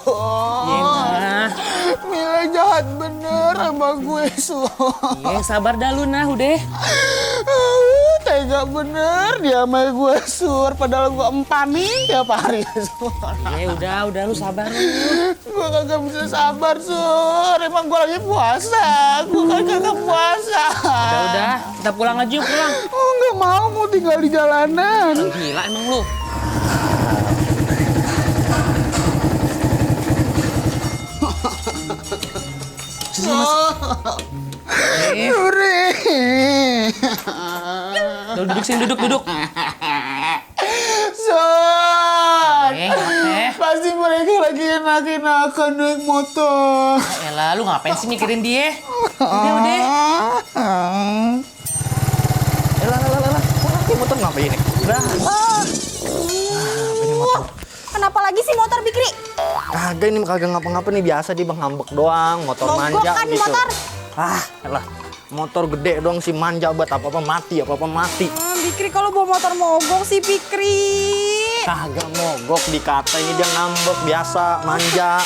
Nah. Mila jahat bener sama gue, Sur. Iya, sabar dah lu nah, udah. Tega bener dia sama gue, Sur. Padahal gue empanin tiap hari, Sur. Ya udah lu sabar lu. Gue kagak bisa sabar, Sur. Emang gue lagi puasa. Gue kagak puasa. Udah, kita pulang aja yuk, pulang. Oh, nggak mau tinggal di jalanan. Gila emang lu. Nuri. Duduk sini, duduk. Son. Ngapain? Pasti mereka lagi enak-enakan naik motor. Elah, lu ngapain sih mikirin dia? Udah. Elah. Ini motor ngapain ini? Udah. Ini motor. Kenapa lagi sih motor Bikri? Kagak ini kagak ngapa-ngapa nih, biasa dia bang ngambek doang, motor Mogok manja kan gitu. motor? Elah. Motor gede doang sih, manja buat apa-apa mati. Bikri kalau bawa motor mogok sih Bikri. Kagak mogok, dikata ini dia ngambek biasa, manja.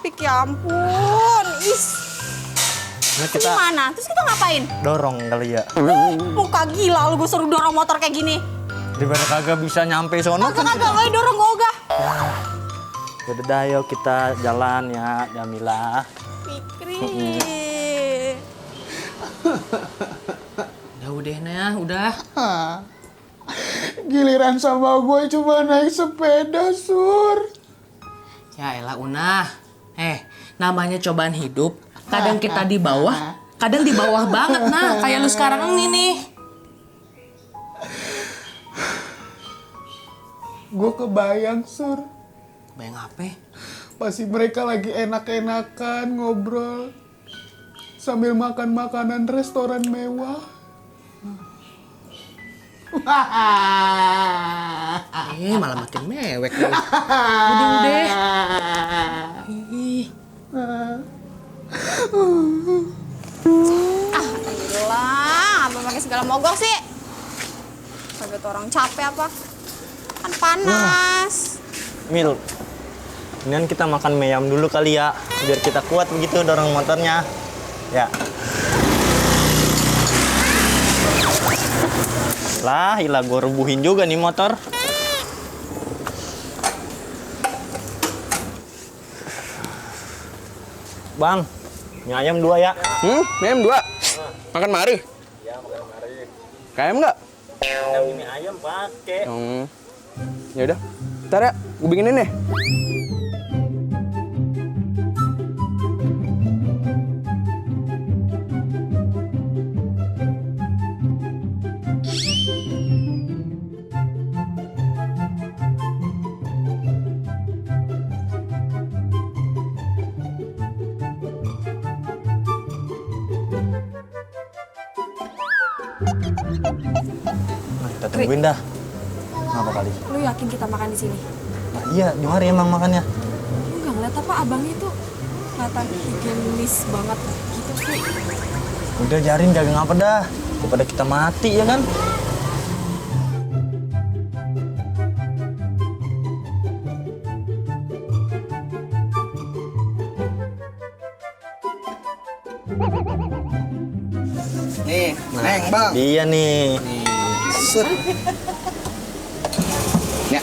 Pik ya ampun, Nah, Ini kita mana? Terus kita ngapain? dorong kali ya. Muka gila lu gue suruh dorong motor kayak gini. Daripada kagak bisa nyampe sono kan. Kagak, gue dorong gue ogah. Yaudah dah, yuk kita jalan ya, Jamila. Bikri. Udah nah, udah. Giliran sama gue cuma naik sepeda, Sur. Ya elah, Una. Namanya cobaan hidup. Kadang kita di bawah, kadang di bawah banget nah. Kayak lu sekarang ini nih. Gue kebayang, Sur. Bayang apa? Pasti mereka lagi enak-enakan ngobrol sambil makan makanan restoran mewah. Malah makin mewek lu. Udah. Ih. Gila, apa pakai segala mogok sih? Kagak tuh orang capek apa? Kan panas. Mil, ini kita makan mie ayam dulu kali ya, biar kita kuat begitu dorong motornya. Ya. Lah, ilah gue rebuhin juga nih motor. Bang, mie ayam 2 ya. Mie ayam 2? Makan mari? Iya, makan mari. Kayak nggak? Mie ayam pakai. Ya udah, ntar ya, gue bikinin nih. Nah, kita tungguin dah. Ngapa kali? Lu yakin kita makan di sini? Nah, iya, di hari emang makannya. Lu nggak ngeliat apa abangnya tuh kelihatan higienis banget gitu sih. Udah jarin kagak ngapa dah. Daripada kita mati ya kan? Nih, Neng, Bang. Iya nih. Set. Ya.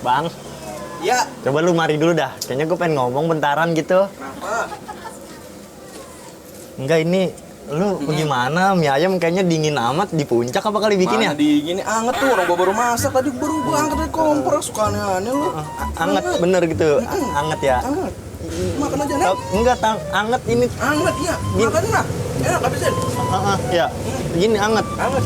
Bang, Ya. coba lu mari dulu dah. Kayaknya gue pengen ngomong bentaran gitu. Kenapa? Enggak, ini lu gimana? Mie ayam kayaknya dingin amat di puncak apa kali bikinnya? Mana di gini anget tuh, orang gua baru masak tadi, baru gua angkat dari kompor, suka aneh-aneh lu. Anget bener gitu, anget ya. Anget. Makan aja, Neng. Enggak, anget ini. Anget ya. Makan lah. Enak habisin. Ya, gini anget. Anget.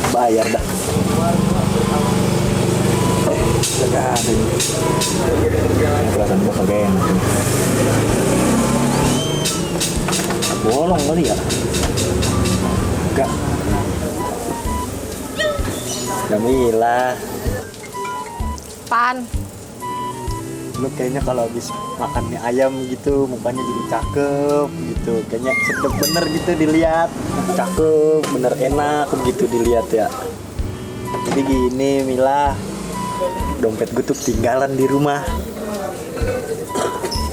Bayar dah. Jaga perasaan gua kagak enak. Bolong kali ya. juga. Jamila, Pan. lu kayaknya kalau habis makan mie ayam gitu mukanya jadi cakep gitu. Kayaknya sedep bener gitu dilihat. Cakep, bener enak begitu dilihat ya. Jadi gini Mila, dompet gue tuh ketinggalan di rumah.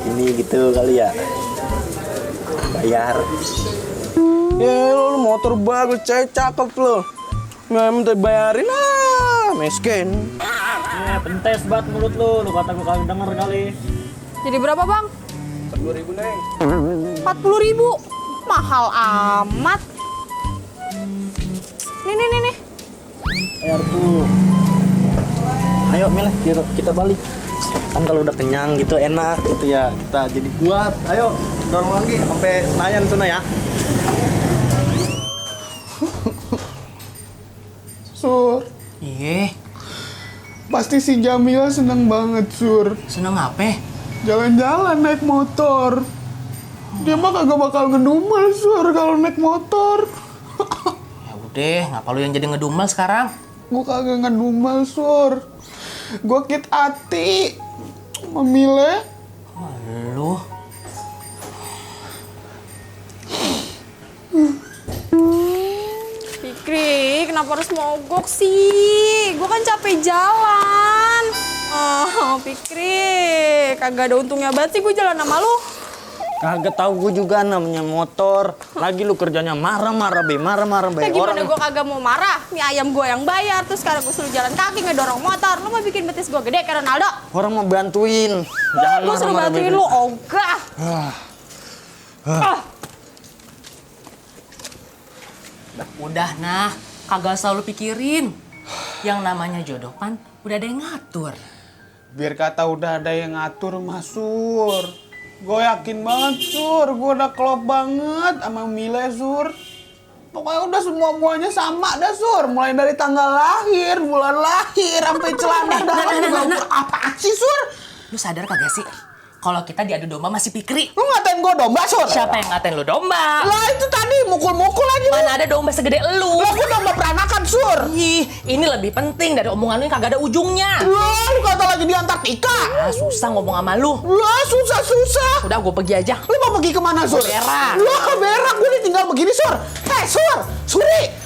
Ini gitu kali ya. Bayar. Ya lu motor bagus, cakep lo. Nggak minta bayarin miskin. Pentes banget mulut lu kata gue kagak denger kali. Jadi berapa, Bang? 10.000 Neng. 40.000. Mahal amat. Nih. Bayar tuh. Ayo Mila, kita balik. Kan kalau udah kenyang gitu enak gitu ya, kita jadi kuat. Ayo dorong lagi sampai Senayan sana ya. Sur, Iya, pasti si Jamila seneng banget, Sur. seneng apa? Jalan-jalan naik motor. Dia mah kagak bakal ngedumel, Sur, kalau naik motor. Ya udah, ngapa lu yang jadi ngedumel sekarang? Gue kagak ngedumel, Sur. Gue kit hati. Memilih. Lu Fikri, kenapa harus mogok sih? Gue kan capek jalan. Oh, Fikri, kagak ada untungnya banget sih gue jalan sama lu. Kagak tahu gue juga namanya motor. Lagi lu kerjanya marah-marah be. Ya gimana gue kagak mau marah? Nih ayam gue yang bayar, terus sekarang gue suruh jalan kaki ngedorong motor. Lu mau bikin betis gue gede kayak Ronaldo? Orang mau bantuin. Jangan Gue suruh marah-marah, bantuin Be. lu, ogah. udah nah, kagak selalu pikirin. Yang namanya jodoh Pan, udah ada yang ngatur. Biar kata udah ada yang ngatur, Mas Sur. Gue yakin banget, Sur. Gue udah klop banget sama Mile, Sur. Pokoknya udah semua-muanya sama dah, Sur. Mulai dari tanggal lahir, bulan lahir, sampai celana dalam juga. Apaan sih, Sur? Lu sadar kagak sih? Kalau kita diadu domba masih Fikri. Lu ngatain gue domba, Sur? Siapa yang ngatain lu domba? Lah itu tadi mukul-mukul aja. Mana ada domba segede elu? Lah gue domba peranakan, Sur. Ih, ini lebih penting dari omongan lu yang kagak ada ujungnya. Lah lu kata lagi di Antartika. Ah, susah ngomong sama lu. Lah susah-susah. Udah, gue pergi aja. Lu mau pergi kemana, Sur? Berak. Lah berak, gue ditinggal begini, Sur. Sur, Suri.